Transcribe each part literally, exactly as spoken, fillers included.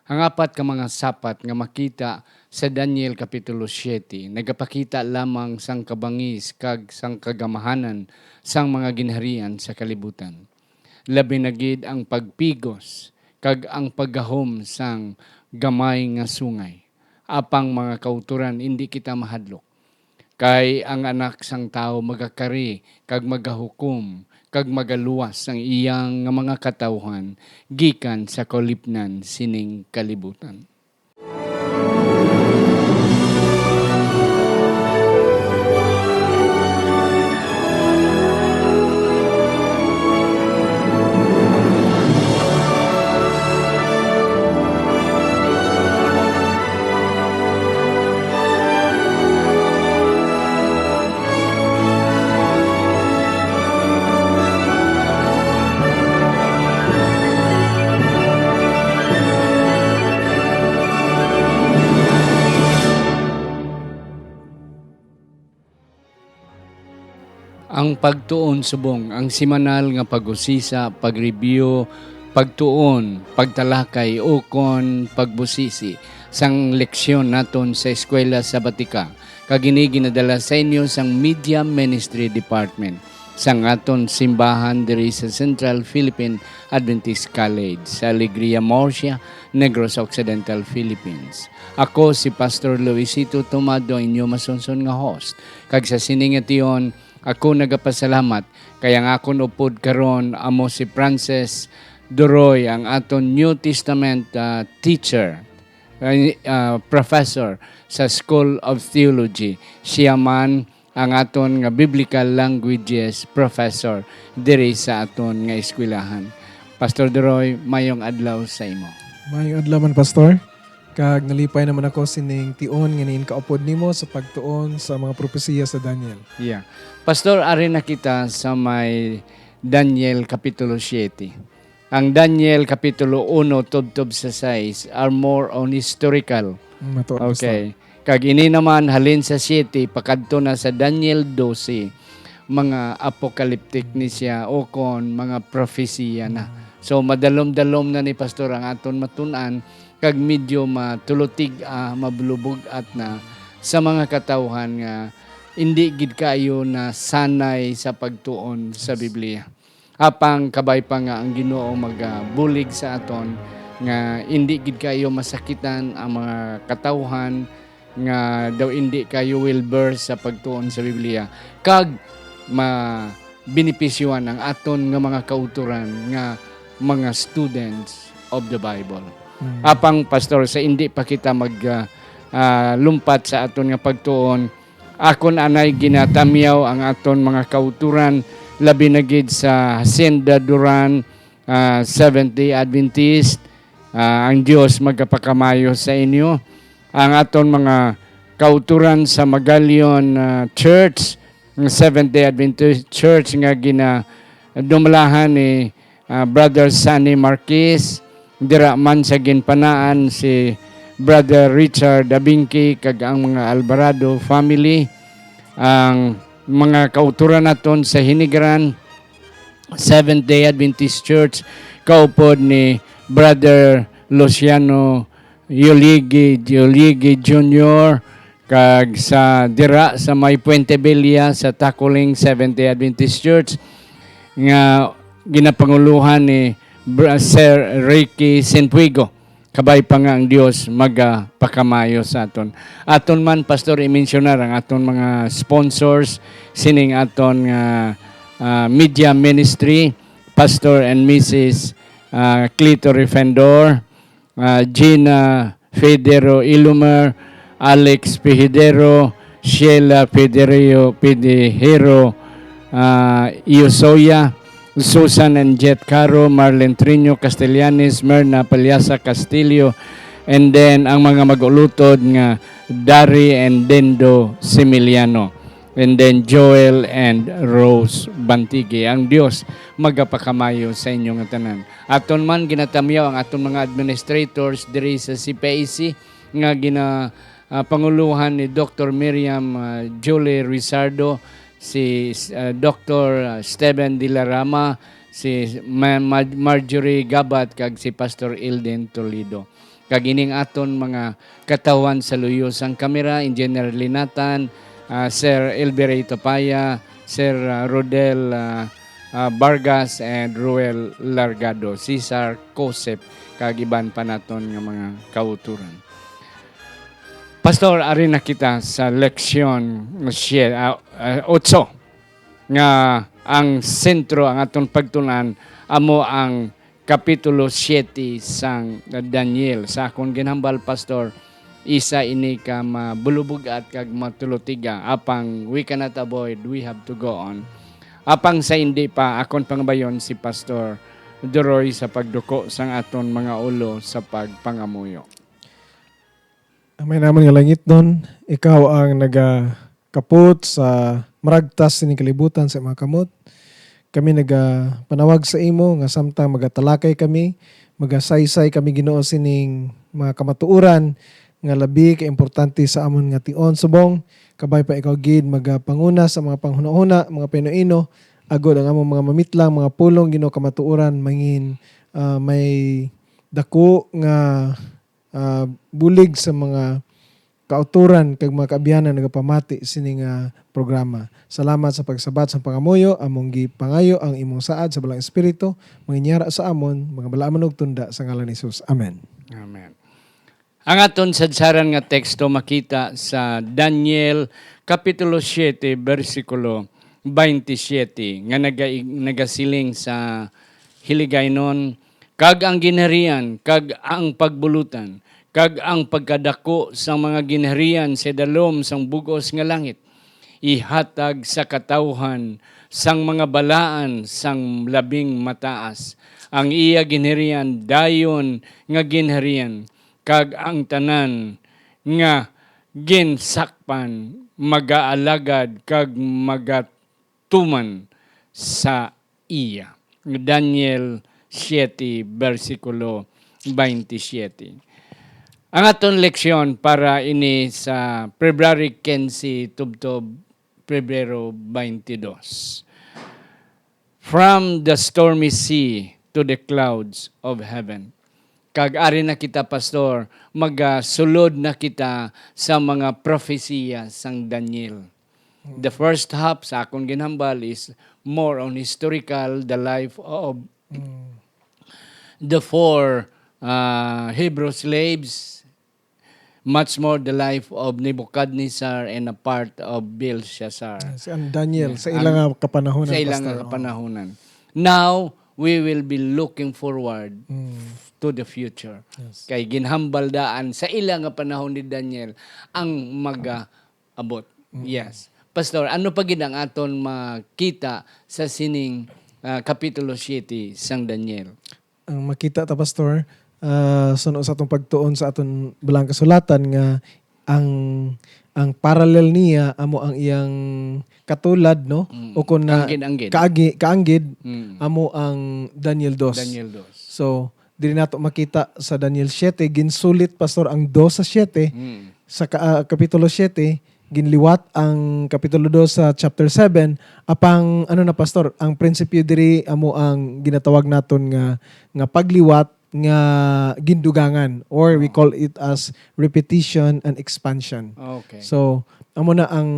Ang apat ka mga sapat nga makita sa Daniel Kapitulo siete nagapakita lamang sang kabangis kag sang kagamahanan sang mga ginharian sa kalibutan, labi na gid ang pagpigos kag ang paggahom sang gamay nga sungay. Apang, mga kautoran, indi kita mahadlok, kay ang Anak sang Tawo magakari kag magahukom kag magaluwas sang iya nga mga katawuhan gikan sa kaulipnan sining kalibutan. Ang pagtuon subong, ang semanal nga pag-usisa, pag-review, pagtuon, pagtalakay, ukon pagbusisi sang leksyon naton sa Eskwela Sabatika, kag ini ginadala sa inyo sang Media Ministry Department sang aton simbahan diri sa Central Philippine Adventist College sa Alegria, Murcia, Negros Occidental, Philippines. Ako si Pastor Luisito Tomado, inyo masunson nga host. Kag sa sini nga tion, ako nagapasalamat kay ang akon upod karon amo si Frances Doroy, ang aton New Testament, ah, teacher, ah, ah, professor sa School of Theology. Siya man ang aton nga Biblical Languages professor diri sa aton nga eskwelahan. Pastor Doroy, mayong adlaw sa imo. Mayong adlaw man, Pastor. Kag nalipay naman ako sining tion nga nin kaupod nimo sa pagtuon sa mga propesiya sa Daniel. Yeah. Pastor, ari na kita sa may Daniel Kapitulo siete. Ang Daniel Kapitulo uno tubtob sa sais are more on historical. Mm, matuod, Pastor. Okay. Kag ini naman halin sa siete pakadto na sa Daniel doce, mga apocalyptic ni siya, o kon mga prophesia na. Mm. So, madalom-dalom na ni Pastor ang aton matun-an, kag medyo matulutig, ah, mabulubog-at na sa mga katawhan nga indi gid kaayo nasanay sa pagtuon sa Biblia. Apang kabay pa nga ang Ginoo magabulig sa aton nga indi gid kaayo masakitan ang mga katawhan nga daw indi kaayo well versed sa pagtuon sa Biblia, kag mabenepisyohan ang aton nga mga kautoran nga mga students of the Bible. Mm. Apang, Pastor, sa indi pa kita mag, ah, ah, lumpat sa aton nga pagtuon, akon anay ginatamyaw ang aton mga kautoran, labi na gid sa Hacienda Duran, ah, Seventh-day Adventist. Ah, ang Dios magapakamayo sa inyo. Ang aton mga kautoran sa Magalion, ah, Church, ang Seventh-day Adventist Church nga ginadumalahan ni, ah, Brother Sunny Marquez, dira man sa Ginpanaan si Brother Richard Abingki kag ang mga Alvarado family, ang mga kautoran naton sa Hinigaran Seventh-day Adventist Church, kaupod ni Brother Luciano Yuligi, Yuligi Junior, kag sa dira sa may Puente Villa sa Taculing Seventh-day Adventist Church nga ginapanguluhan ni Bra-, Sir Ricky Sinpuigo. Kabay pa nga ang Dios magapakamayo sa aton. Aton man, Pastor, i-mensionar ang aton mga sponsors sining aton nga, ah, media ministry, Pastor and Missus, ah, Clito Refendor, ah, Gina Federo Ilumer, Alex Pihidero, Sheila Federio, Pidihero, ah, Iosoya, Susan and Jet Caro, Marlene Triño Castellanes, Merna Palyasa Castillo, and then ang mga mag-ulutod nga Dari and Dendo Similiano. And then Joel and Rose Bantigue. Ang Dios magapakamayo sa inyo nga tanan. Aton man ginatamyaw ang aton mga administrators diri sa C P A C nga gina-, ah, panguluhan ni Doktor Miriam, ah, Julie Rizardo, si, ah, Doktor, ah, Steven Dilarama, si Ma-, Ma-, Marjorie Gabat, kag si Pastor Ilden Toledo. kag ining aton mga katawhan sa luyo sang kamera, Engineer Linatan, ah, Sir Elberey Tapaya, Sir, ah, Rodel, ah, ah, Vargas, and Ruel Largado, Cesar Cosep, kag iban pa naton nga mga kautoran. Pastor, ari na kita sa leksyon siye-, ah, ah, otso, nga ang sentro, ang aton pagtun-an, amo ang Kapitulo siete sang Daniel. Sa akon ginhambal, Pastor, isa ini ka mabulubog-at kag matulutiga. Apang we cannot avoid, we have to go on. Apang sa hindi pa, akon pangabayon si Pastor Duroy sa pagduko sang aton mga ulo sa pagpangamuyo. Amay namon nga langitnon, ikaw ang nagakapot sa maragtas sining kalibutan sa mga kamot. Kami nagapanawag sa imo nga samtang magatalakay kami, magasaysay kami, Ginoo, sining mga kamatuoran nga labi ka importante sa amon nga tion subong. Kabay pa ikaw gid magapanguna sa mga panghunahuna, mga pinoino, agod ang among mga mamitlang, mga pulong, Ginoo, kamatuoran, mangin, ah, may dako nga ah, bulig sa mga kautoran kag mga kaabyanan nagapamati sini nga programa. Salamat sa pagsabat sa pangamuyo, among gipangayo ang imong saad sa Balaang Espiritu, manginyara sa amon, mga balaman ug tunda sa ngalan ni Jesus. Amen. Amen. Ang aton sadsaran nga teksto makita sa Daniel Kapitulo siete, bersikulo twenty-seven, nga naga-, nagasiling sa Hiligaynon, kag ang ginharian, kag ang pagbulutan, kag ang pagkadako sang mga ginharian sa dalom sang bug-os nga langit, ihatag sa katawhan sang mga balaan sang Labing Mataas. Ang iya ginharian dayon nga ginharian, kag ang tanan nga ginsakpan magaalagad kag magatuman sa iya. Daniel siete, bersikulo twenty-seven. Ang aton leksyon para ini sa February quince tubtob Pebrero twenty-two. From the stormy sea to the clouds of heaven. Kag ari na kita, Pastor, magasulod na kita sa mga propesiya sang Daniel. The first half sa akon ginhambal is more on historical, the life of Mm. the four, uh, Hebrew slaves, much more the life of Nebuchadnezzar and a part of Belshazzar. Ah, si ang Daniel, Yeah, sa ang, ilang, ah, kapanahonan, sa ilang, Pastor, ah, oh. kapanahonan. Now, we will be looking forward Mm. to the future. Yes. Kay ginhambal daan sa ila nga panahon ni Daniel ang mag-, ah, abot. Mm. Yes. Pastor, ano pa gid ang aton makita sa sining, ah, Kapitulo siete sang Daniel? Ang makita ta, Pastor, ah, suno sa atong pagtuon sa aton Balaang Kasulatan nga ang, ang parallel niya amo ang iyang katulad, no? Mm. O kung na Kaanggid-anggid. kaagi-, kaanggid, Mm. amo ang Daniel dos. Daniel dos. So, diri nato makita sa Daniel siete, ginsulit, Pastor, ang dos sa siete Mm. sa ka-, ah, Kapitulo siete, ginliwat ang Kapitulo dos sa chapter seven. Apang, ano na, Pastor, ang prinsipyo diri amo ang ginatawag naton nga, nga pagliwat nga gindugangan, or we Ah. call it as repetition and expansion. Okay. So, amo na ang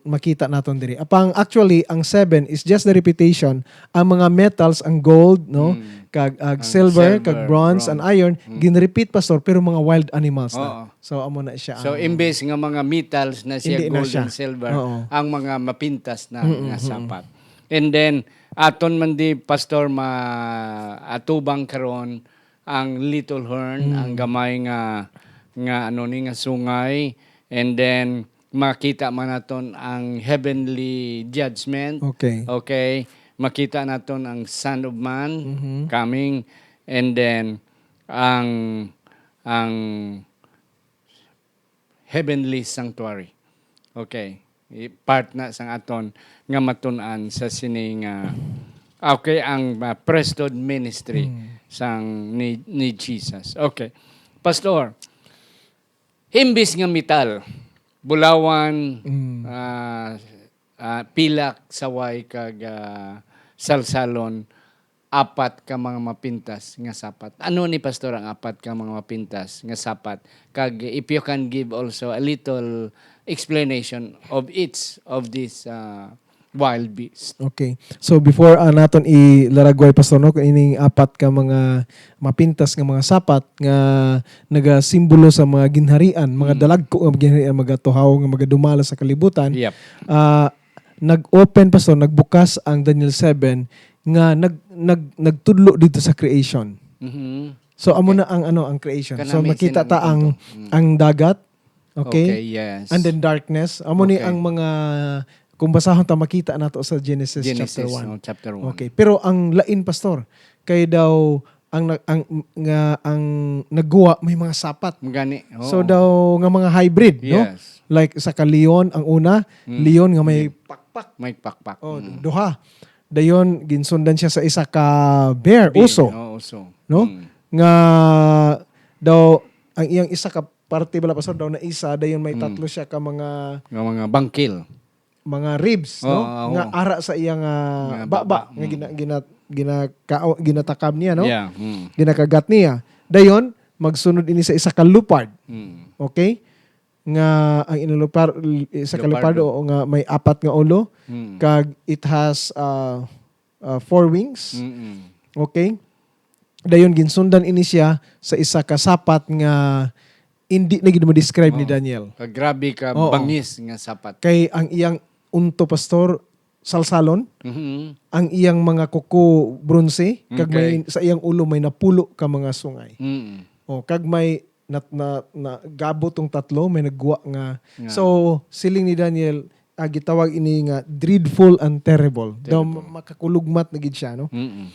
makita naton diri. Apang, actually, ang seven is just the repetition. Ang mga metals, ang gold, no? Mm. Kag, ag Ang silver, kag silver, bronze, and bronze. iron, Mm. ginrepeat, Pastor, pero mga wild animals na. Oo. So, amo na siya So, ang imbes nga mga metals na siya, Hindi na gold siya. and silver, Oo. ang mga mapintas na Mm, nga mm. sapat. And then, aton man di, Pastor, maatubang karon ang little horn, Mm. ang gamay nga, nga ano ni, nga sungay. And then, makita man naton ang heavenly judgment. Okay. Okay. Makita naton ang Son of Man Mhm. coming. And then, ang, ang heavenly sanctuary. Okay. I-, part na sang aton nga matun-an sa sini nga, okay, ang, ah, priesthood ministry Mm. sang ni, ni Jesus. Okay. Pastor, imbis nga metal, bulawan, Mm. ah, ah, pilak, saway, kag, ah, salsalon, apat ka mga mapintas nga sapat. Ano ni, Pastor, ang apat ka mga mapintas nga sapat? Kag if you can give also a little explanation of each of these, uh, wild beast. Okay. So, before, ah, naton ilaragway, Pastor, no, kung ining apat ka mga mapintas nga mga sapat nga nagasimbolo sa mga ginharian, mga Mm. dalagko nga ginharian, magatuhaw nga magadumala sa kalibutan, Yep. ah, nag-open, Pastor, nagbukas ang Daniel seven nga nag-, nag-, nagtudlo dito sa creation. Mhm. So, amo Okay. na ang, ano, ang creation. Kana So, may makita sin-, ta ang, punto. Mm. ang dagat, okay? Okay, yes. And then darkness. Amo ni Okay. ang mga, kung basahon ta, makita nato sa Genesis Genesis, chapter one. Oh, chapter one. Okay. Pero ang lain, Pastor, kay daw ang nag-, ang, nga, ang nagguwa may mga sapat. Gani, So oo. daw nga mga hybrid, no? Yes. Like, isa ka leon ang una, Mm. leon nga may Leon. pakpak. May pakpak. Oh, Mm. duha. Dayon, ginsundan siya sa isa ka bear, Bear, uso. oh, uso. No? Mm. Nga daw, ang iyang isa ka parte bala, Pastor, daw na isa, dayon may Mm. tatlo siya ka mga Nga mga bangkil. mga ribs, Oo, no? oo. Nga ara sa iyang, ah, Nga baba, baba, nga mm. gina-, gina-, ginakao-, ginatakab niya, no? Yeah, mm. Ginakagat niya. Dayon, magsunod ini sa isa ka leopard. Mm. Okay? Nga ang inulupar-, isa ka Leopardo. leopardo, oo, nga may apat nga ulo, Mm. kag it has, ah, ah, four wings. Mm-mm. Okay? Dayon, ginsundan ini siya sa isa ka sapat nga hindi na gid ma-describe ni Oh. Daniel. Ka grabe ka Oo. bangis nga sapat. Kay ang iyang unto, Pastor, salsalon, Mhm. ang iyang mga kuko bronse, kag may, Okay. sa iyang ulo may napulo ka mga sungay. Mm. Oh, kag may nat-, na, na, gabo tong tatlo, may nagguwa nga. Nga. So, siling ni Daniel, ah, gitawag ini nga dreadful and terrible. Daw Terrible. ma-, makakulugmat na gid siya, no? Mm-mm.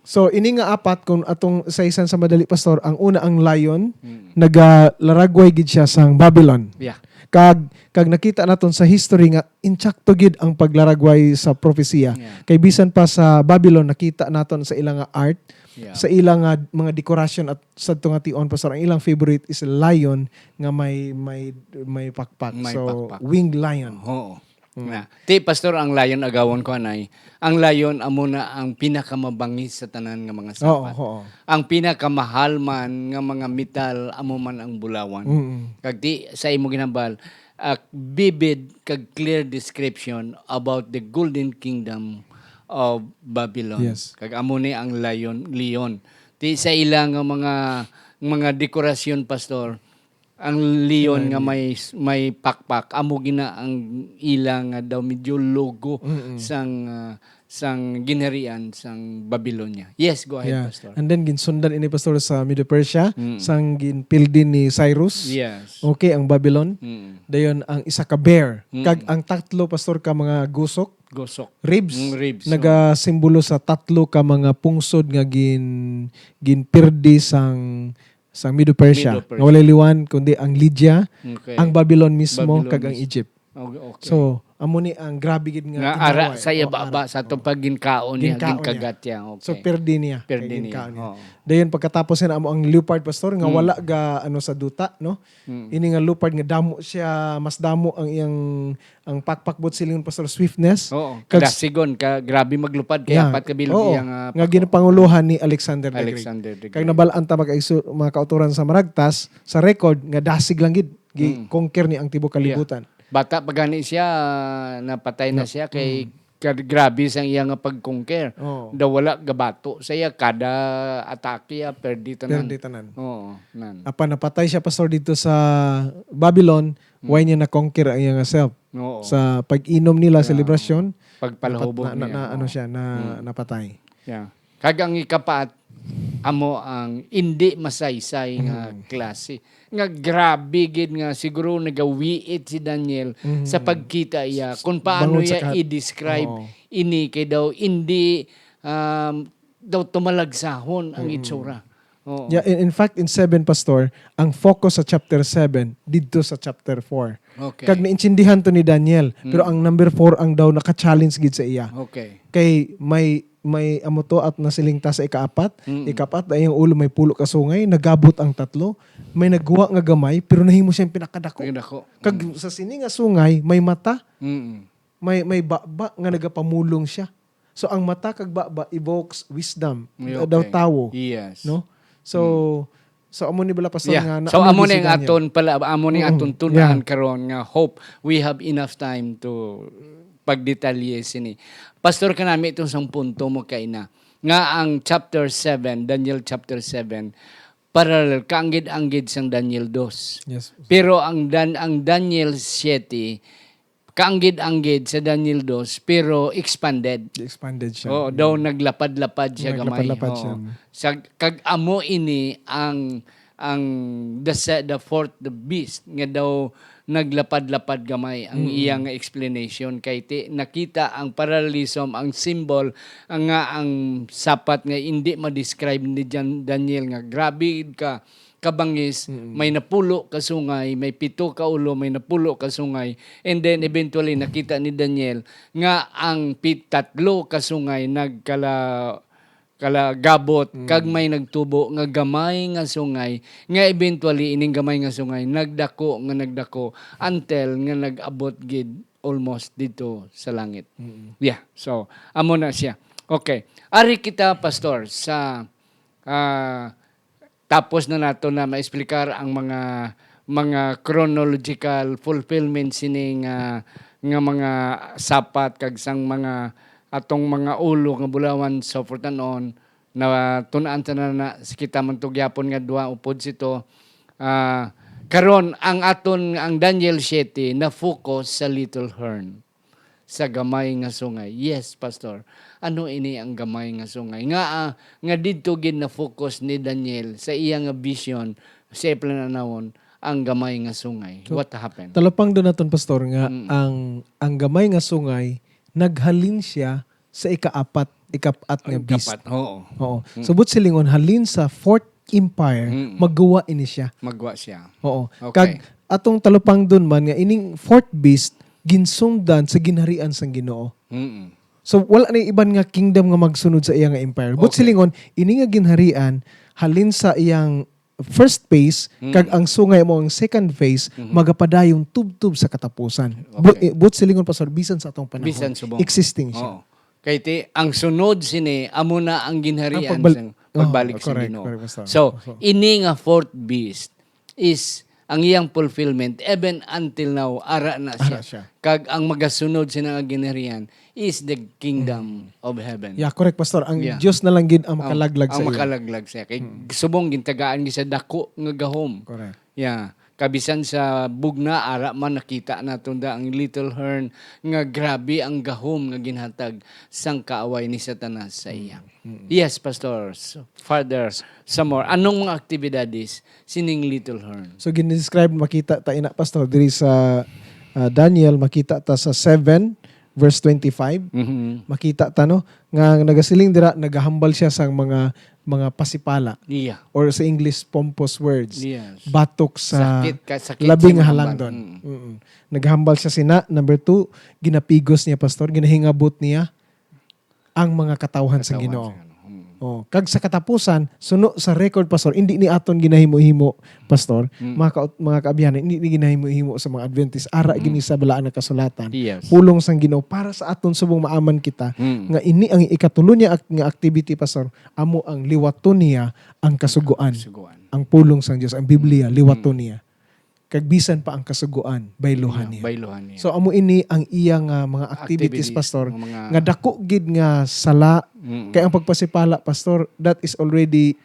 So, ini nga apat, kung atong saysan sa madali, Pastor, ang una, ang lion, Mm. nagalaragway gid siya sang Babylon. Yeah. Kag, kag nakita naton sa history nga insakto gid ang paglaragway sa propesiya. Yeah. Kay bisan pa sa Babylon, nakita naton sa ilang nga art, Yeah. sa ilang nga mga dekorasyon at sadto nga tion, Pastor, ang ilang favorite is lion nga may, may, may pakpak. May So, pakpak. winged lion. Oo. Mm. Na. Ti, Pastor, ang lion, agawon ko anay, ang lion amo na ang pinakamabangis sa tanan nga mga Oo, sapat. oo. Ang pinakamahal man nga mga metal amo man ang bulawan. Mm. Kag ti, sa imo ginhambal, ah, vivid kag clear description about the golden kingdom of Babylon. Yes. Kag amo ni ang lion, leon. Ti sa ila nga mga, mga dekorasyon, Pastor, ang leon Ang nga may, may pakpak, amo gina ang ila nga daw medyo logo Mm-mm. sang, ah, sang ginharian sang Babylonia. Yes, go ahead, Yeah. Pastor. And then, ginsundan ini, Pastor, sa Medo-Persia, Mm. sang ginpildi ni Cyrus. Yes. Okay, ang Babylon. Mm. Dayon, ang isa ka bear. Mm. Kag ang tatlo, Pastor, ka mga gusok, Gusok. ribs, Mm, ribs, oh. nagasimbolo sa tatlo ka mga pungsod nga gin-, ginpirdi sang, sang Medo-Persia. Medo-Persia. Nga walay liwan, kundi ang Lydia, Okay. ang Babylon mismo, Babylon kag ang mismo. Egypt. Okay, okay. So, amo ni ang grabe gid nga Nga ara ginhawa. sa iya Oh, baba, ara. sa atong Oh. pagginkaon niya, Ginkaon niya. ginkagat niya. So, Okay. pirdi niya. Pirdi Kay niya. ginkaon niya. Oo. Dayon, pagkatapos na amo ang leopard, Pastor, nga Mm. wala ga, ano, sa duta, no? Mm. Ini nga leopard nga damo siya, mas damo ang iyang, ang pakpak, buot silingon, Pastor, swiftness. Oo. Kag Kadasigon, ka, grabe maglupad, kay Yeah. apat ka bilog Oo. iyang, ah, Nga pakpak. ginapanguluhan ni Alexander the Great. Alexander the Kag Great. nabalaan ta, mga kaisu-, mga kautoran sa Maragtas, sa record, nga dasig lang gid, Mm. gi-conquer ni ang tibuok Yeah. kalibutan. Bata pa gani siya, napatay na Na-, siya kay mm. ka-, grabe sang iya nga pag-conquer. Oh. Daw wala gabato sa iya, kada atake, ah, perdi tanan. Perdi tanan. Oo, nan. Apan napatay siya, Pastor, dito sa Babylon, Mm. why niya na-conquer ang iya nga self? Oo. Sa pag-inom nila, Yeah. selebrasyon, Pagpalahubog napat-, na, na, niya. na, ano Oo. siya, na, Mm. napatay. Yeah. Kag ang ikapat, amo ang indi masaysay nga Mm. klase. Nga grabe gid nga siguro nagawiit si Daniel Mm. sa pagkita iya kung paano Bangod sa iya ka-, i-describe oo. ini kay daw indi, um, daw tumalagsahon ang Mm. itsura. Oo. Yeah, in, in fact, in seven, Pastor, ang focus sa chapter seven didto sa chapter four. Okay. Kag naintindihan to ni Daniel, pero Mm. ang number four ang daw naka-challenge gid sa iya. Okay. Kay may, may amo to at nasiling ta sa ikaapat. Mm. Ikaapat na iyang ulo may pulo ka sungay, nagabot ang tatlo, may nagwa nga gamay, pero nahimo siyang pinakadako. Pinakadako. Kag Mm. sa sini nga sungay, may mata, Mm. may, may baba nga nagapamulong siya. So, ang mata kag baba evokes wisdom, Ay, uh, daw okay. tawo, Yes. no? So, so amo ni bala, Pastor, Yeah. nga na-, So, ano amo ni na si yung Daniel? aton pala, amo na yung Mm-mm. aton tunaan Yeah. karon nga hope we have enough time to pagdetalye sini. Pastor, kanami itong isang punto mo kaina nga ang chapter seven, Daniel chapter seven, parallel, kaanggid-anggid sang Daniel dos. Yes. Pero ang Dan ang Daniel siete kaanggid-anggid sa Daniel dos, pero expanded. Expanded siya. Oo, daw naglapad-lapad siya gamay. Naglapad-lapad Oo. siya. Sa, kag amo ini ang ang the se- the fourth beast nga daw naglapad-lapad gamay ang Mm. iya nga explanation kay ti nakita ang parallelism, ang symbol, ang nga ang sapat nga hindi ma-describe ni Jan- Daniel nga grabe ka kabangis, Mm. may napulo ka sungay, may pito ka ulo, may napulo ka sungay, and then eventually nakita ni Daniel nga ang pit- tatlo ka sungay nagkala kalagabot Mm. kag may nagtubo nga gamay nga sungay, nga eventually ining gamay nga sungay nagdako nga nagdako until nga nag-abot gid almost dito sa langit. Mm. Yeah. So, amo na siya. Okay. Ari kita, Pastor, sa ah, tapos na nato na maexplikar ang mga mga chronological fulfillment sini nga nga mga sapat kag sang mga atong mga ulo nga bulawan so forth and on na tun-an ta na, na kita man to gyapon nga duha upod sito. Ah, karon ang aton ang Daniel siete na focus sa little horn, sa gamay nga sungay. Yes, Pastor. Ano ini ang gamay nga sungay? Nga, ah, nga didto gid na-focus ni Daniel sa iya nga vision sa iya planawon ang gamay nga sungay. So, What happened? Talapangdon naton, Pastor, nga Mm. ang ang gamay nga sungay naghalin siya sa ikaapat, ikapat nga Ang beast. kapat, oo. Oo. So, buot silingon, halin sa fourth empire, Mm. magguwa ini siya. Magwa siya. Oo. Okay. Kag atong talupangdon man nga ining fourth beast ginsundan sa ginharian sang Ginoo. Mm. So, wala na iban nga kingdom nga magsunod sa iya nga empire. But Okay. silingon, ini nga ginharian halin sa iyang first phase, Mm. kag ang sungay mo ang second phase, Mhm. magapadayon tubtob sa katapusan. Okay. But, eh, but silingon, Pastor, bisan sa atong panahon, Bisan subong. existing siya. Oo. Kay ti, ang sunod sini, amo na ang ginharian Ang pagbal- sang pagbalik Oh, sa correct, Ginoo. correct, Pastor. So, So, ini nga fourth beast is ang iyang fulfillment, even until now, ara na siya. Ara siya. Kag ang magasunod sa nga ginharian is the kingdom of heaven. Yeah, correct, Pastor. Ang Yeah. Diyos na lang gid ang Ang- makalaglag ang sa iya. makalaglag siya. Kay subong gintagaan gid sa dako nga gahom. Correct. Yeah. Kabisan sa bugna, ara man nakita naton da ang little horn nga grabe ang gahom nga ginhatag sang kaaway ni Satanas sa iya. Yes, Pastor. So, further, some more. Anong mga aktibidades sining little horn? So, gin-describe, makita ta ina, Pastor, diri sa, ah, Daniel, makita ta sa seven, verse twenty-five. Mhm. Makita ta, no, nga nagasiling dira, nagahambal siya sang mga, mga pasipala. Iya. Or sa English, pompous words. Yes. Batok sa Sakit ka, sakit labing sa mga halangdon. hambal. Mm. Mm. Naghambal siya sina. Number two, ginapigos niya, Pastor. Ginahingabot niya ang mga katawhan sa Katawhan Ginoo. sa Ginoo. Mm. Oh, kag sa katapusan, suno sa record, Pastor, hindi ni aton ginahimo-himo, Pastor, Mm. mga, ka- mga kaabyanan, hindi ni ginahimo-himo sa mga Adventist. Ara Mm. gini sa Balaan nga Kasulatan. Yes. Pulong sang Ginoo para sa aton subong maaman kita Mm. nga ini ang ikatulo niya ak- nga activity, Pastor, amo ang liwaton niya ang kasugoan. Sugoan. Ang pulong sang Dios, ang Biblia, Mm. liwaton niya. Kag bisan pa ang kasugoan, bayluhan niya. Bayluhan niya. So, amo ini ang iya nga mga activities, Activities, Pastor, mga- nga dako gid nga sala. Mm. Kay ang pagpasipala, Pastor, that is already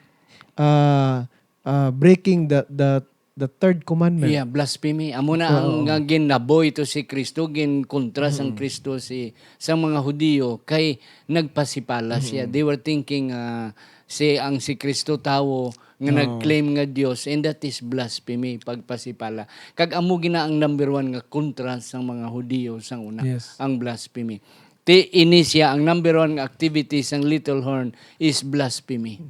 uh, uh, breaking the the the third commandment. Yeah, blasphemy. Amo na ang Oo. nga ginaboy to si Kristo, ginkontra sang Kristo si sa mga Hudiyo kay nagpasipala siya. They were thinking ah, si ang si Kristo tawo nga Oo. nag-claim nga Dios, and that is blasphemy, pagpasipala. Kag amo gina ang number one nga kontra sang mga Hudiyo sang una, Yes. ang blasphemy. Ti ini siya ang number one nga activity sang little horn is blasphemy.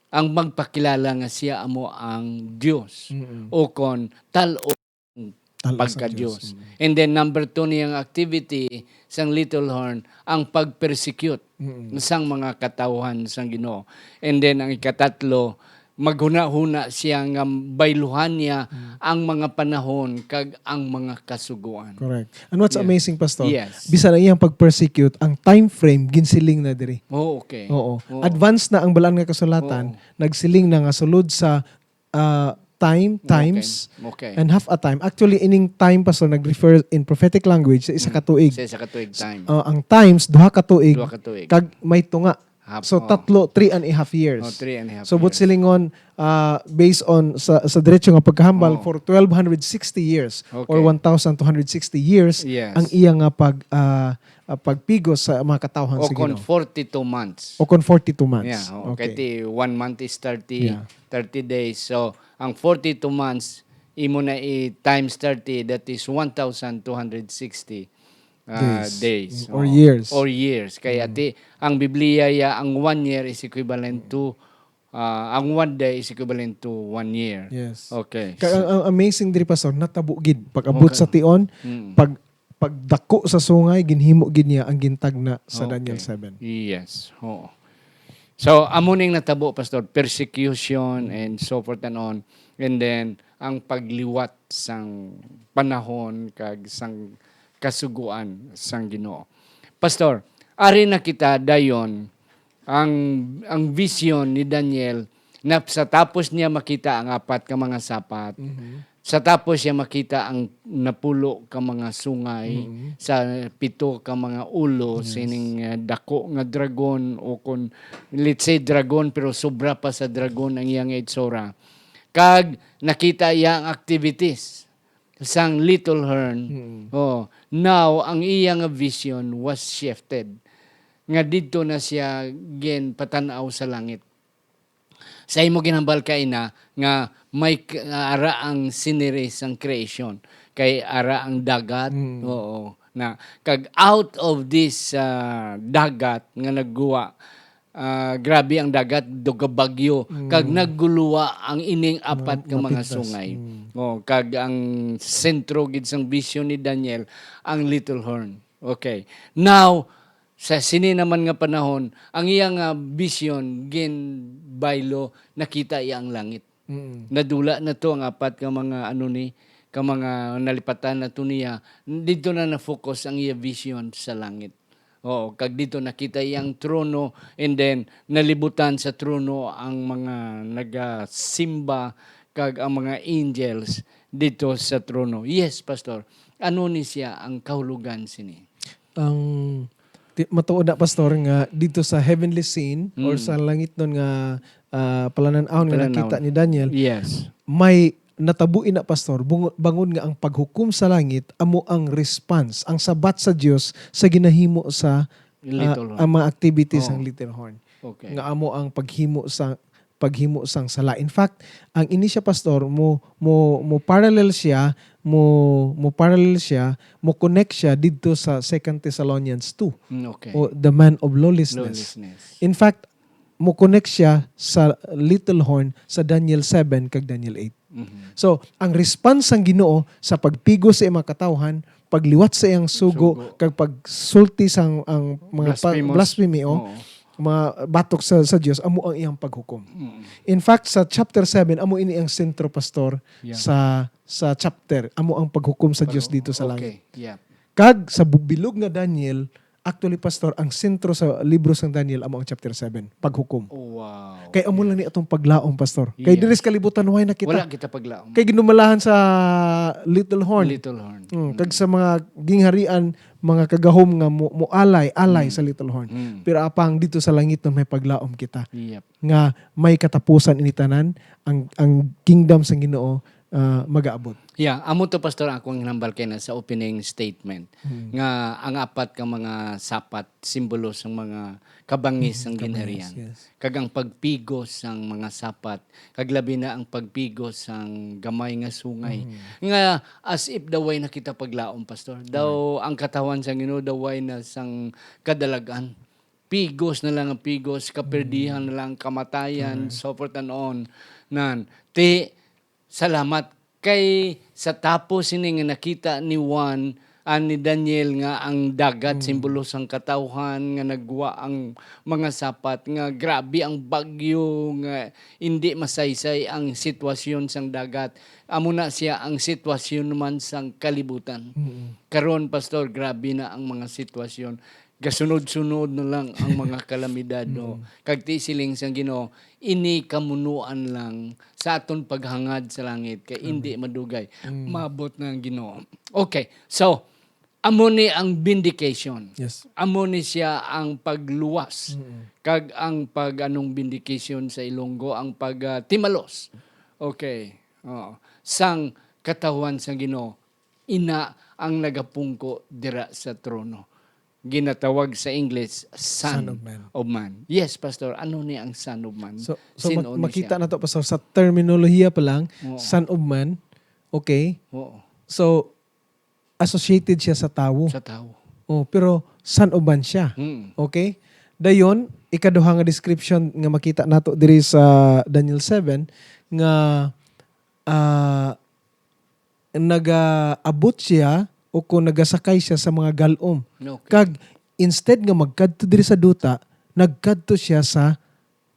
Ang magpakilala nga siya amo ang Dios Mm-mm. o kon tal-o Talas ang Diyos. pagka-Dios. And then number two niyang activity sang little horn ang pag-persecute Mm-mm. sang mga katawhan sang Ginoo. And then ang ikatatlo, maghuna-huna siya nga bayluhan niya Mm. ang mga panahon kag ang mga kasugoan. Correct. And what's Yeah. amazing, Pastor, Yes. bisan ang iyang pag-persecute, ang time frame, ginsiling na diri. Oh, okay. Oo. Oo. Advance na ang Balaan nga Kasulatan, Oo. nagsiling na nga sulod sa ah, time, Okay. times, Okay. and half a time. Actually, ining time, Pastor, nag-refer in prophetic language sa isa ka Mm. tuig. Sa isa ka tuig time. Ah, ang times, duha ka tuig, Duha ka tuig. kag may tunga. Half, So, oh. tatlo, three and a half years. Oh, three and a half So, but years. silingon, ah, based on sa, sa diretso nga pagkahambal, Oh. for twelve hundred sixty years or Okay. one thousand two hundred sixty years, Yes. ang iya nga pag, ah, ah, pagpigos sa mga katawhan O sa kon Ginoo. forty-two months. O kon forty-two months. Yeah, oh, Okay. kay ti one month is thirty, Yeah. thirty days. So, ang forty-two months, imo na i-times thirty, that is one thousand two hundred sixty, ah, Days. days. Or Oo. years. Or years. Kaya Mm. ti, ang Biblia ya, ang one year is equivalent to, ah, ang one day is equivalent to one year. Yes. Okay. Kaya So ang, ang amazing diri, Pastor, natabo gid. Pag-abot Okay. sa tion, Mm. pag pagdako sa sungay, ginhimo gid niya ang gintagna sa Okay. Daniel seven. Yes. Oo. So, amo ning natabo, Pastor, persecution and so forth and on. And then, ang pagliwat sang panahon kag sang kasuguan sang Ginoo. Pastor, ari na kita dayon ang, ang vision ni Daniel na sa tapos niya makita ang apat ka mga sapat, Mhm. sa tapos siya makita ang napulo ka mga sungay, Mhm. sa pito ka mga ulo Yes. sining, uh, dako nga dragon, o kon, let's say, dragon, pero sobra pa sa dragon ang iyang itsura. Kag nakita iya ang activities sang Little Horn. Mm. Oh, now, ang iya nga vision was shifted. Nga didto na siya ginpatan-aw sa langit. Sa imo ginhambal kaina nga may k-, ara ang scenery sang creation. Kay ara ang dagat, Mm. oo, na kag out of this, ah, dagat nga nagguwa, ah, grabe ang dagat, dugabagyo, kag Mm. nagguluwa ang ining apat ka mga mapigtas. Sungay. Mm. Oh, kag ang sentro gid sang vision ni Daniel, ang Little Horn. Okay. Now, sa sini naman nga panahon, ang iya nga vision ginbaylo, nakita iya ang langit. Mm. Nadula na to ang apat ka mga, ano ni, ka mga nalipatan na to niya. Dito na na-focus ang iya vision sa langit. Oo, kag dito nakita iya ang trono, and then nalibutan sa trono ang mga nagasimba kag ang mga angels dito sa trono. Yes, Pastor. Ano ni siya ang kahulugan sini? Ang ti-, matuod na, Pastor, nga dito sa heavenly scene or Mm. sa langitnon nga, ah, palanan-awon nga Palanan-awon. nakita ni Daniel, Yes. may natabo ina, Pastor, bungo-, bangod nga ang paghukom sa langit amo ang response, ang sabat sa Dios sa ginahimo sa, ah, Little Horn. ang mga activities Oh. sang Little Horn. Okay. Nga amo ang paghimo sa paghimo sang sala. In fact, ang ini siya, Pastor, mo, mo, mo parallel siya, mo, mo parallel siya, mo connect siya didto sa Second Thessalonians two, Mm, okay. o the man of lawlessness. Lawlessness. In fact, mo connect siya sa Little Horn sa Daniel seven kag Daniel eight. Mhm. So, ang response sang Ginoo sa pagpigos sa iyang mga katawhan, pagliwat sa iyang sugo, Sugo. kag pagsulti sang ang mga pa-, Blasphemous. blasphemy, oh, Oo. mga batok sa, sa Dios, amo ang iyang paghukom. Mm. In fact, sa chapter seven, amo ini ang sentro, Pastor, Yeah. sa, sa chapter. Amo ang paghukom sa Dios Pero, dito sa okay. langit. Yeah. Kag sa bu-, bilog nga Daniel, actually, Pastor, ang sentro sa libro sang Daniel amo ang chapter seven, paghukom. Wow. Kay amo lang ni atong paglaom, Pastor. Kay Yes. diri sa kalibutan, why na kita? Wala kita paglaom. Kay ginumalahan sa Little Horn. Little Horn. Mm, kag Mm. sa mga gingharian, mga kagahom nga mo, mo alay, alay Mm. sa Little Horn. Mm. Pero apang dito sa langit nun may paglaom kita. Yep. Nga may katapusan ini tanan, ang, ang kingdom sang Ginoo, ah, magaabot. Yeah, amo to, Pastor, akong hinambal kay na sa opening statement Mm. nga ang apat ka mga sapat simbolo sang mga kabangis Yes, sang kabangis, ginharian. Yes. Kag ang pagpigos sang mga sapat, kag labi na ang pagpigos sang gamay nga sungay. Mm. Nga as if daw way na kita paglaom, Pastor. Daw Right. ang katawan sang Ginoo daw way na sang kadalag-an. Pigos na lang ang pigos, kaperdihan Mm. na lang, kamatayan, Correct. so forth and on. Nan, ti, salamat kay sa tapos sini nga nakita ni Juan ani Daniel, nga ang dagat simbolo sang katawhan, nga nagwa ang mga sapat, nga grabe ang bagyo, nga indi masaysay ang sitwasyon sang dagat. Amo na sia ang sitwasyon man sang kalibutan. Mm. Karon, Pastor, grabe na ang mga sitwasyon. Gasunod-sunod na lang ang mga kalamidad, no? Mm. Kag ti siling sang Ginoo, ini kamunuan lang sa aton paghangad sa langit, kay indi madugay. Mm. Maabot na ang Ginoo. Okay, so, amo ni ang vindication. Yes. Amo ni siya ang pagluwas. Mm. Kag ang pag, anong vindication sa Ilonggo, ang pag, ah, timalos. Okay. Oo. Sang katawhan sang Ginoo, ina ang nagapungko dira sa trono. Ginatawag sa English, Son Son of Man. Of Man. Yes, Pastor. Ano ni ang Son of Man? So, so Sin-o mak-, ni makita siya? Nato, Pastor, sa terminolohiya pa lang, Oo. Son of Man, okay? Oo. So, associated siya sa tawo. Sa tawo. Oh, pero Son of Man siya. Mm. Okay? Dayon, ikaduha nga description nga makita nato diri sa Daniel seven, nga, ah, nagaabot siya o kung nagasakay siya sa mga galom. Okay. Kag instead nga magkadto diri sa duta, nagkadto siya sa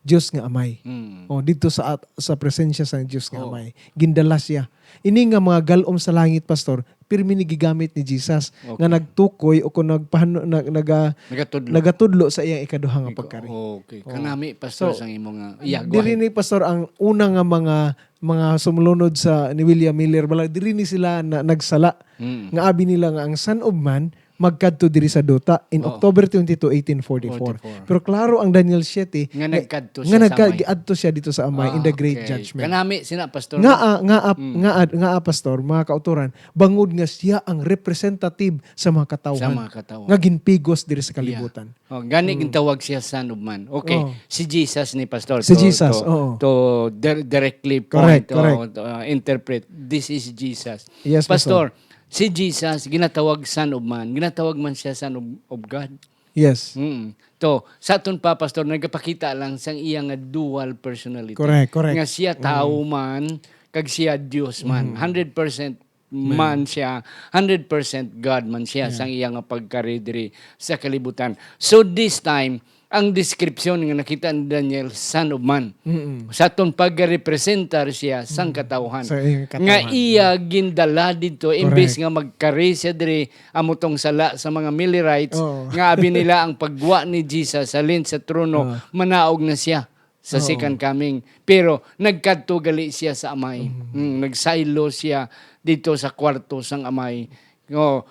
Dios nga Amay. Mm. O, didto sa at-, sa presensya sa Dios nga Oh. Amay. Gindala siya. Ini nga mga galom sa langit, Pastor, pirmi ni gigamit ni Jesus Okay. nga nagtukoy o kung nagpahano-, nag-, naga-, Nagatudlo. nagatudlo sa iyang ikaduha nga Ikaw, pagkari. okay. Oh. Kanami, Pastor, So, sang imo nga diri iyagway. ni, Pastor, ang una nga mga, mga sumulunod sa ni William Miller, bala, diri ni sila na, nagsala. Mm. Nga abi nila nga ang Son of Man magkadto diri sa duta in Oo. October twenty-two, eighteen forty-four. Forty-four. Pero klaro ang Daniel siete Nga nga, nagkadto nga siya sa nagka-, amay. giadto siya dito sa amay in the Ah, great okay. judgment. Kanami sina, Pastor, Nga, no? ah, nga, ah, Mm. nga, ah, nga, ah, Pastor, mga kautoran, bangod nga siya ang representative sa mga katawhan Sa mga katawhan. nga ginpigos diri sa Yeah. kalibutan. Oh, gani Mm. gintawag siya Son of Man. Okay, Oh. si Jesus ni, Pastor, Si to, Jesus, to, oo. to dir-, directly Correct, point, correct. oh, to, uh, interpret. This is Jesus. Yes, Pastor. Pastor, si Jesus ginatawag Son of Man. Ginatawag man siya Son of, of God. Yes. Mm. To, sa aton pa, Pastor, nagapakita lang sang iya nga dual personality. Correct, correct. Nga siya Mm. tawo man, kag siya Dios man. Mm. Hundred percent Man. man siya, hundred percent God man siya Yeah. sang iya nga pagkari diri sa kalibutan. So this time, ang description nga nakita ni Daniel, Son of Man. Mm-mm. Sa aton pagrepresentar siya sang Mm. katawhan. Sa iyang Nga katawhan. iya gindala didto, imbis Correct. nga magkari siya diri, amo tong sala sa mga Millerites, Oo. nga abi nila ang pagwa ni Jesus halin sa trono, Oo. manaog na siya sa Oo. second coming. Pero nagkadto gali siya sa Amay. Mm. Mm, nagsaylo siya dito sa kwarto sang Amay. Oh,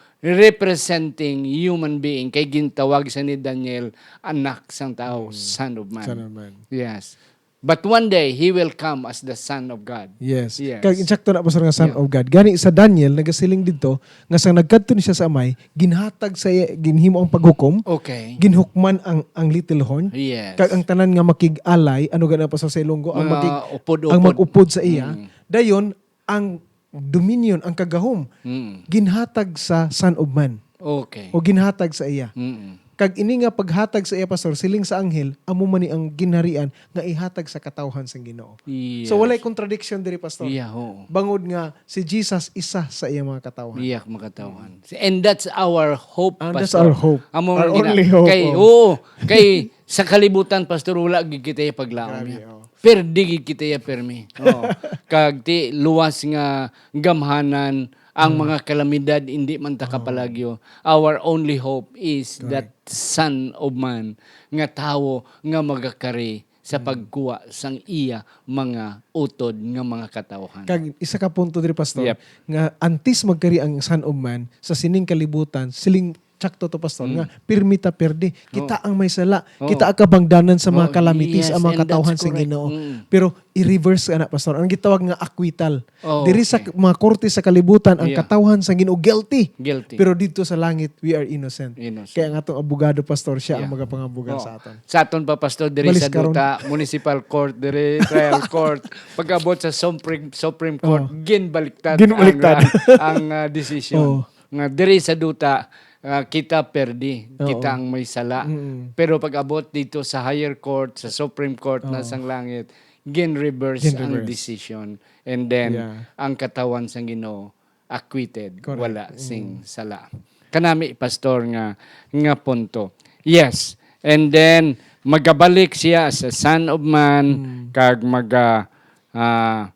representing human being, kay gintawag sa ni Daniel, anak sang tao, Mm. son of man. Son of man. Yes. But one day, he will come as the Son of God. Yes. Yes. Kag insakto na, Pastor, nga Son Yeah. of God. Gani, sa Daniel, nagasiling didto, nga sa nagkadto ni siya sa Amay, ginhatag sa iya, ginhimo ang paghukom, Okay. ginhukman ang, ang little horn, Yes. kag ang tanan nga makig-alay, ano gani, Pastor, sa Ilonggo, ang Mga makig-, upod-upod. ang mag-upod sa iya. Mm. Dayon, ang dominion, ang kagahom, Mm. ginhatag sa Son of Man. Okay. O ginhatag sa iya. Mm. Kag ini nga paghatag sa iya, Pastor, siling sa anghel, amo man ni ang ginharian nga ihatag sa katawhan sang Ginoo. Yes. So, walay contradiction diri, Pastor. Yeah, oo. Bangod nga si Jesus isa sa iya mga katawhan. Iya, mga katawhan. And that's our hope, And that's Pastor. our hope. Amo Our nga gina-, only hope, kay, oh. oo, kay sa kalibutan, Pastor, wala gid kita iya paglaom Grabe, niya. oh. Perdi gid kita iya permi. Oo. Kag ti luwas nga gamhanan ang Mm. mga kalamidad, indi man ta Oh. kapalagyo. Our only hope is Correct. that Son of Man, nga tawo nga magakari sa Mm. pagkuha sang iya mga utod nga mga katawhan. Kag isa ka punto diri, Pastor, Yep. nga antes magkari ang Son of Man sa sining kalibutan, siling sakto to, Pastor, Mm. nga pirmi ta perdi. Kita Oh. ang may sala. Oh. Kita ang kabangdanan sa mga Oh, kalamitis, yes, ang mga and that's katawhan sa correct. Ginoo. Mm. Pero i-reverse ana, Pastor. Ang gitawag nga acquittal. Oh, Diri sa okay. k-, mga korte sa kalibutan, ang Yeah. katawhan sa Ginoo guilty. Guilty. Pero didto sa langit, we are innocent. Innocent. Kaya ang atong abogado, Pastor, siya ang Yeah. magapangabugan Oh. sa aton. Sa aton pa, Pastor, diri Balis sa karon. duta, municipal court, diri, trial court. Pag-abot sa Supreme, Supreme Court, Oh. ginbaliktad Ginbaliktad. ang, ah, ang, ah, decision. Oh. Nga diri sa duta, ah, kita perdi, Oo. kita ang may sala. Mm. Pero pag-abot dito sa higher court, sa Supreme Court na Oo. sang langit, gin-reverse ang Gin-reverse. decision. And then, Yeah. ang katawhan sang Ginoo, acquitted, Correct. wala sing Mm. sala. Kanami, Pastor, nga, nga punto. Yes. And then, magabalik siya as a son of man, Mm. kag maga, ah,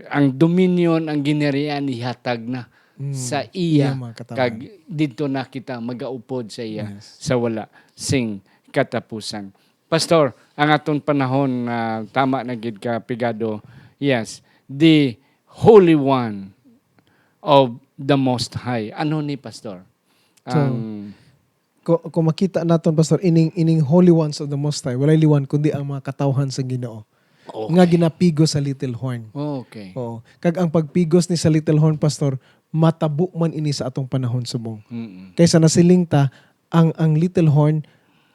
ang dominion, ang ginharian, ihatag na Mm. sa iya, Iya, mga katawhan. kag didto na kita magaupod sa iya Yes. sa wala sing katapusan. Pastor, ang aton panahon, ah, tama na gid ka pigado. Yes, the Holy One of the Most High. Ano ni, Pastor? So, Ang ku-, kung makita naton, Pastor, ining, ining Holy Ones of the Most High, walay liwan kundi ang mga katawhan sa Ginoo Okay. nga ginapigos sa little horn. Okay. Oo. Kag ang pagpigos ni sa little horn, Pastor, matabo man ini sa atong panahon subong. Mm-mm. Kaysa nasiling ta, ang, ang little horn,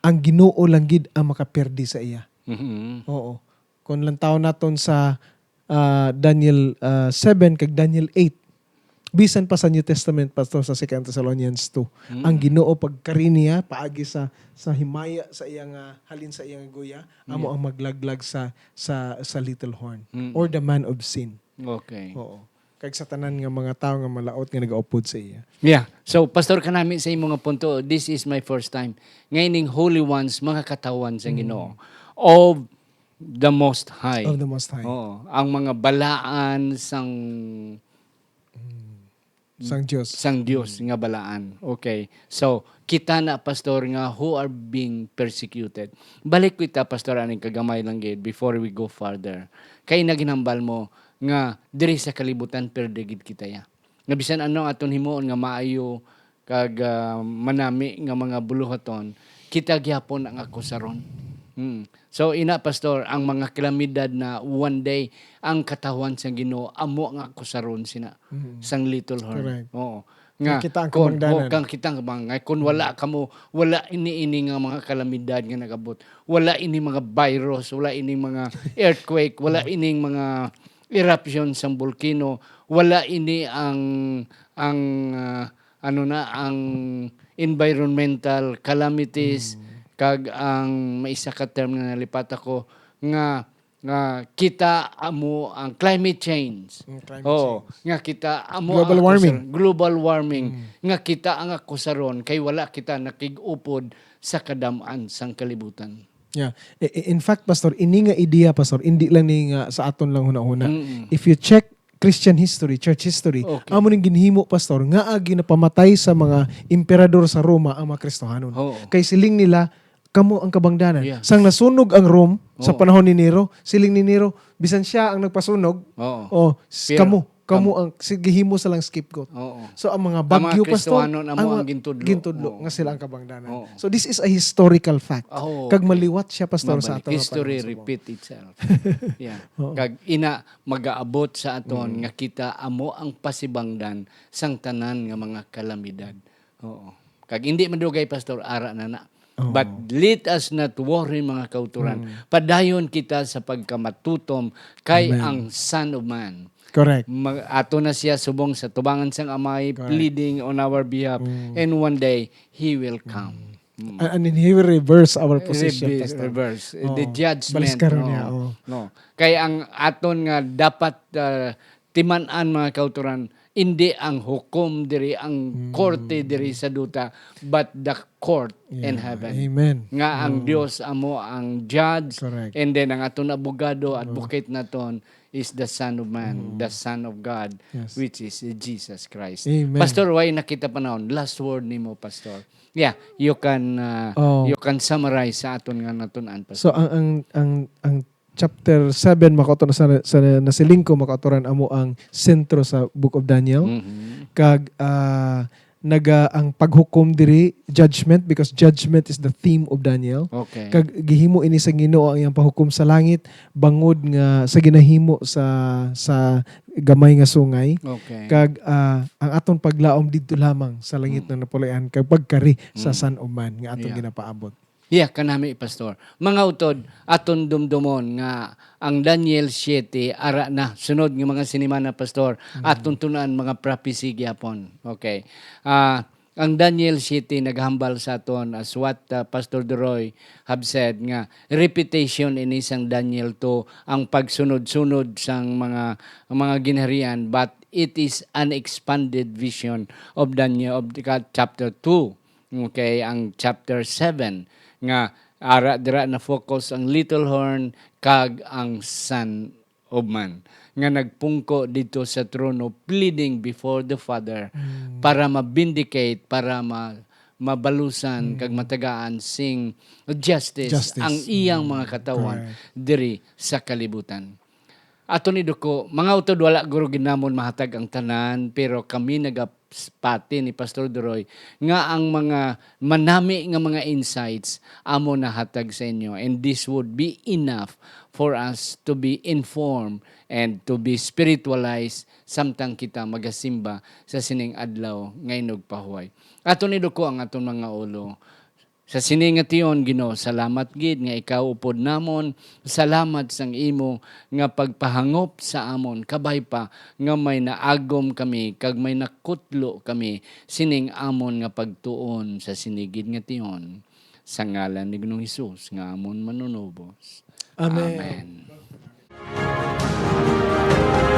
ang Ginoo lang gid ang makaperde sa iya. Mm-mm. Oo. Kung lantawon naton sa, ah, Daniel, ah, seven kag Daniel eight, bisan pa sa New Testament, Pastor, sa Second Thessalonians two, Mm. ang Ginoo pagkari niya paagi sa, sa himaya sa iya nga, halin sa iya nga guya, amo Yeah. ang maglaglag sa, sa, sa little horn Mm. or the man of sin. Okay. Oo. Kag sa tanan nga mga tawo nga malaut nga nagaupod sa iya. Yeah. So, Pastor, kanami sa imo nga punto, this is my first time. Nga ining holy ones, mga katawhan sa Mm. Ginoo. Of the Most High. Of the Most High. Oo. Ang mga balaan sang Mm. Sang Dios. sang Dios Mm. nga balaan. Okay. So, kita na, Pastor, nga who are being persecuted. Balik kita, Pastor, aning kagamay lang gid before we go further. Kay naginambal mo nga diri sa kalibutan, perde gid kita ya. Nga bisan ano aton himuon nga maayo kag, ah, manami nga mga buluhaton, kita gyapon ang akusaron. Mm. So, ina, Pastor, ang mga kalamidad na one day, ang katawhan sang Ginoo amo ang akusaron sina Mm. sang little horn. Correct. Oo. Nga, Nga kita ang kun, kabangdanan. oh, kang kita ang kabang-, nga kun wala Mm. kamo, wala ini, ini nga mga kalamidad nga nagabot. Wala ini mga virus, wala ini mga earthquake, wala Mm. ining mga eruption sang volcano, wala ini ang, ang, ah, ano na, ang environmental calamities, Mm. kag ang may isa ka term nga nalipat ako, nga, nga kita amo ang climate change. Mm, climate Oo, change. nga kita amo Global ang warming. akusar-, global warming, Mm. nga kita ang akusaron kay wala kita nakig-upod sa kadam-an sang kalibutan. Yeah. I-, i-, in fact, Pastor, ini nga ideya, Pastor, hindi lang ni nga sa aton lang hunahuna. Mm-mm. If you check Christian history, church history, Okay. amo ning ginhimo, Pastor, nga agi napamatay sa mga emperador sa Roma ang mga Kristohanon. Oo. Kay siling nila, "Kamo ang kabangdanan." Yeah. Sang nasunog ang Rome sa Oo. panahon ni Nero, siling ni Nero, bisan siya ang nagpasunog, Oo. oh, s-, Pero kamo, kamo kamo. ang, sige, himo sa lang scapegoat. Oo. So, ang mga Ang mga bagyo, Pastor, Kristohanon amo ang ang mga gintudlo. gintudlo Oo. nga sila ang kabangdanan. Oo. So, this is a historical fact. Ah, oo, Kag okay. maliwat siya, Pastor, sa Mabalik. ato nga History panahon subong. repeat itself. Yeah. Oo. Kag ina, magaabot sa aton Mm. nga kita amo ang pasibangdan sang tanan nga mga kalamidad. Oo. Kag hindi madugay, Pastor, ara na na. Oo. But let us not worry, mga kauturan. Mm. Padayon kita sa pagkamatutom kay Amen. ang Son of Man. Correct. Mag-, ato na siya subong sa tubangan sang Amay, Correct. pleading on our behalf. Mm. And one day, He will Mm. come. Mm. And, and He will reverse our position, Reverse, Pastor. reverse. The Oo. judgment, Baliskaro no. niya, oo. No. Kay ang aton nga dapat, ah, timan-an, mga kauturan, indi ang hukom diri, ang Mm. korte diri sa duta, but the court in Yeah. heaven. Amen. Nga ang Mm. Dios amo ang judge, Correct. and then ang aton abogado, Mm. advocate naton, is the Son of Man, Mm. the Son of God, Yes. which is Jesus Christ. Amen. Pastor, way na kita panahon. Last word nimo, Pastor. Yeah, you can, uh, Oh. you can summarize sa aton nga natun-an, Pastor. So, ang, ang, ang, ang chapter seven, makauto na sa, sa nasiling ko, makauturan amo ang sentro sa Book of Daniel. Mhm. Kag, ah, naga ang paghukom diri, judgment, because judgment is the theme of Daniel. Okay. Kag gihimo ini sa Ginoo ang iyang pahukom sa langit, bangod nga sa ginahimo sa, sa gamay nga sungay. Okay. Kag, ah, ang aton paglaom didto lamang sa langit Mm. nga napuloy-an, kag pagkari sa Mm. Son of Man nga aton Yeah. ginapaabot. Yeah, kanami, Pastor. Mga utod, aton dumdumon nga ang Daniel siete, ara na, sunod nga mga sinimana, Pastor, Mm. aton tun-an mga prophecy gyapon. Okay. Ah, ang Daniel siete naghambal sa aton, as what, ah, Pastor Duroy have said, nga repetition ini sang Daniel two, ang pagsunod-sunod sang mga, mga ginharian, but it is an expanded vision of Daniel, of the, chapter two. Okay, ang chapter seven, nga ara dira na focus ang little horn kag ang son of man nga nagpungko didto sa trono, pleading before the Father Mm. para ma-vindicate, para ma-, mabalusan Mm. kag matagaan sing justice Justice. ang iyang Mm. mga katawhan Correct. diri sa kalibutan. Ato ni Duko, mga utod, wala guro ginamon mahatag ang tanan, pero kami nagapati ni Pastor Duroy nga ang mga manami nga mga insights amo nahatag sa inyo, and this would be enough for us to be informed and to be spiritualized samtang kita magasimba sa sining adlaw nga inugpahuway. Ato ni Duko ang aton mga ulo. Sa sini nga tion, Ginoo, salamat gid nga ikaw upod namon. Salamat sang imo nga pagpahangop sa amon. Kabay pa nga may naagom kami kag may nakutlo kami sining amon nga pagtuon sa sini gid nga tion. Sa ngalan ni Ginoong Hesus nga amon Manunubos. Amen. Amen.